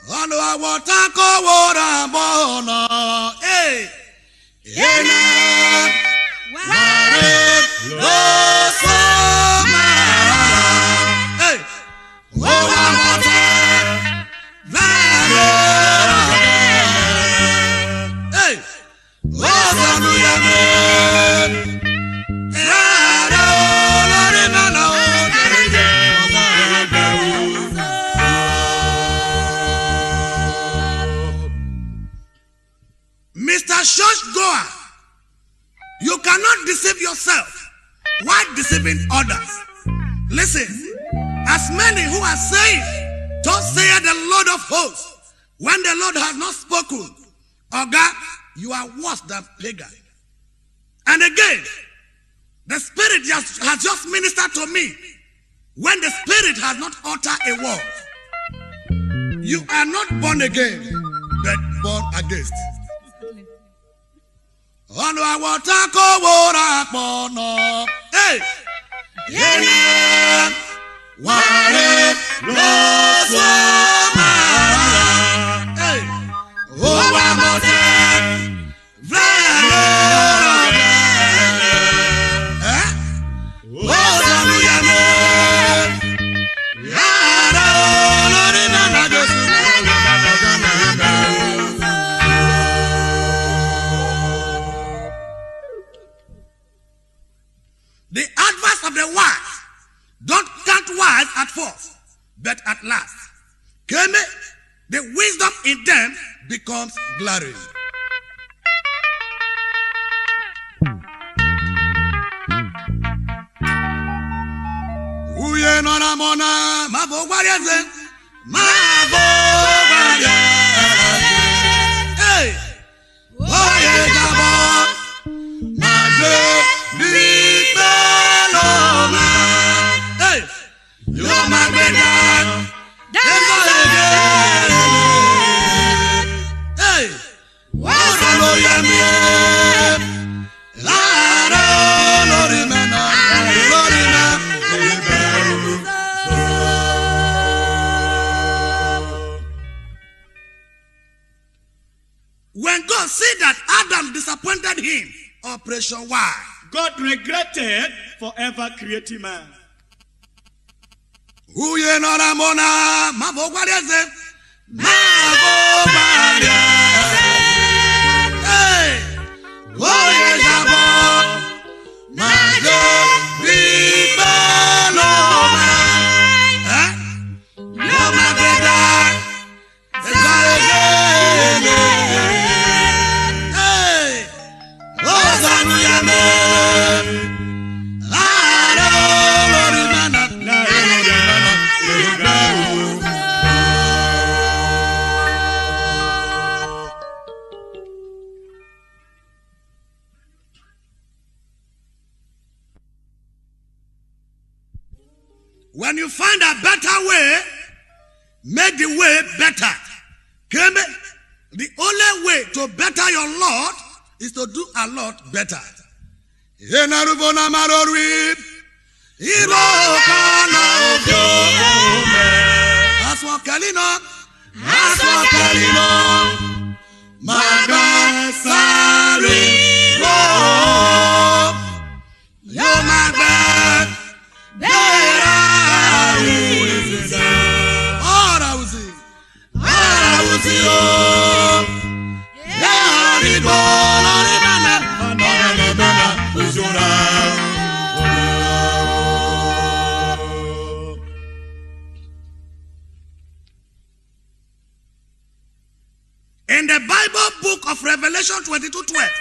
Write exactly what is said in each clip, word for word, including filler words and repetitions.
Ọnọ awọ ta ko wo ra mọ nọ. Hey. Ene ware lo so ma. Hey. O wa mọ te. Vere. Hey. Mister Church goer, you cannot deceive yourself while deceiving others. Listen, as many who are saying, "Thus saith the Lord of hosts," when the Lord has not spoken, Oga, you are worse than pagan. And again, the Spirit just, has just ministered to me. When the Spirit has not uttered a word, you are not born again, but born against. Ọnọ awọ ta ko wo ra kpọ nọ. Hey! Yene ware lo so ma. Hey! O wa mọ te. The advice of the wise don't count wise at first, but at last, keme, the wisdom in them becomes glaring. Uye nọ na mọ na, ma vwẹ oghware eze, ma vwẹ oghware eze. Hey! Oye jabọ, ma je bi kpẹlọ ma. Hey! Yo ma gbeda, dẹkọ ege. Hey! Wo sa lo yẹ mi. Lare olori mẹ na, olori mẹ. When God see that Adam disappointed him, operation why? God regretted for ever creating man. Uye nọ ra mọ na, ma vwẹ oghware eze. Ma vwẹ oghware eze. Hey! Oye jabọ, ma je bi kpẹlọ ma. Eh? Yo ma gbeda. When you find a better way, make the way better. Keme, the only way to better your lot is to do a lot better. Enaruvo na marorui, iro kana ovio ome. Aswa kalino, aswa kalino, magasari ro. Yo ma gbẹ, gbẹra uzi. Ọra uzi, ọra uzi o. Ye ari gbọ lori mẹmẹ, ọna mẹmẹ mẹmẹ ujura. In the Bible book of Revelation twenty-two twelve,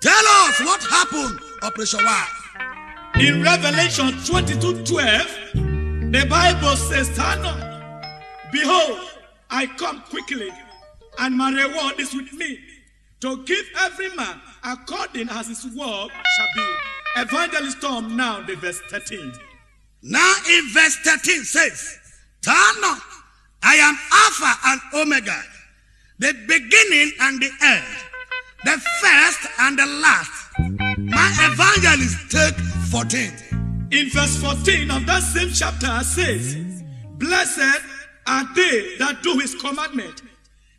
tell us what happened, Operation Y. In Revelation twenty-two twelve, the Bible says, "Tano, behold, I come quickly, and my reward is with me, to give every man according as his work shall be." Evangelist Tom, now the verse thirteen. Now in verse thirteen says, "Tano, I am Alpha and Omega, the beginning and the end, the first and the last." My evangelist, take fourteen. In verse fourteen of that same chapter says, "Blessed are they that do his commandment,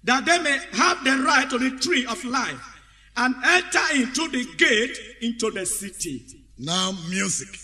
that they may have the right to the tree of life and enter into the gate into the city. Now, music.